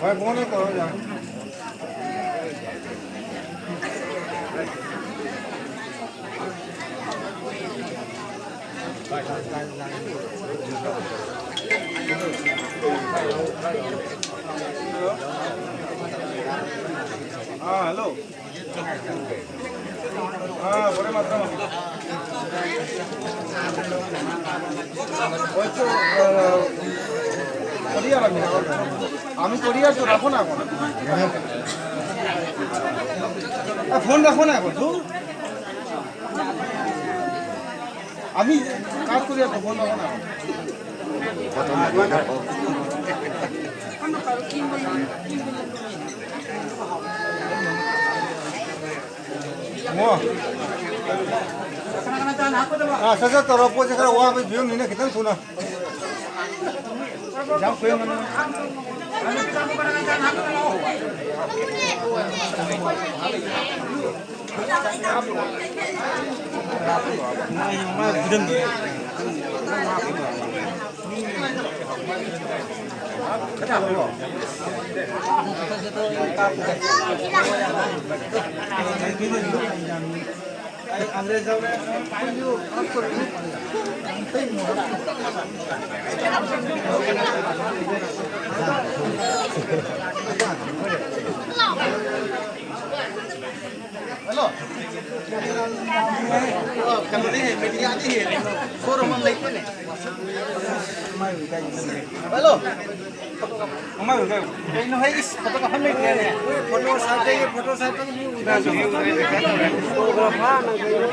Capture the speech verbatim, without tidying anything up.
ꯍꯣꯏ, ꯃꯉꯣꯟꯗ ꯇꯧꯔꯣ, ꯌꯥꯔꯦ꯫ ꯑꯥ, ꯍꯜꯂꯣ꯫ ꯑꯥ, ꯕꯣꯔꯦ ꯃꯥꯇ꯭ꯔꯝ꯫ ꯍꯣꯏ, ꯆꯣ, ꯑ, ꯀꯣꯔꯤꯌꯥ ꯂꯥꯛꯃꯤꯟꯅꯕ꯫ আমি কোরিয়ার তো রাখো না এখন। এ, ফোন রাখো না এখন, ধুর। আমি কাজ করি আর তো ফোন রাখো না এখন। ꯑꯣ꯫ ꯑꯥ, ꯁꯠ ꯁꯠ ꯇꯧꯔꯣ, ꯄꯣꯠꯁꯦ ꯈꯔ ꯋꯥꯕꯒꯤ ꯐꯤꯕꯝꯅꯤꯅ ꯈꯤꯇꯪ ꯊꯨꯅ꯫ ꯌꯥꯝ ꯀꯨꯏꯔꯝꯒꯅꯨ꯫ ꯍꯜꯂꯣ꯫ ꯀꯩꯅꯣꯅꯦ, ꯃꯦꯗꯤꯌꯥꯅꯦ꯫ ꯁꯣꯔꯨꯝ ꯑꯃ ꯂꯩꯇꯦꯅꯦ꯫ ꯍꯜꯂꯣ꯫ ꯀꯩꯅꯣ ꯍꯦ, ꯏꯁ, ꯐꯣꯇꯣ ꯀꯥꯞꯐꯝ ꯂꯩꯇ꯭ꯔꯦꯅꯦ꯫ ꯐꯣꯇꯣ ꯁꯥꯏꯠꯇꯒꯤ, ꯐꯣꯇꯣ ꯁꯥꯏꯠꯇꯒꯤ ꯃꯤ ꯎꯗ꯭ꯔꯦ꯫ ꯐꯣꯇꯣꯒ꯭ꯔꯥꯐꯔꯅ ꯀꯩꯅꯣ꯫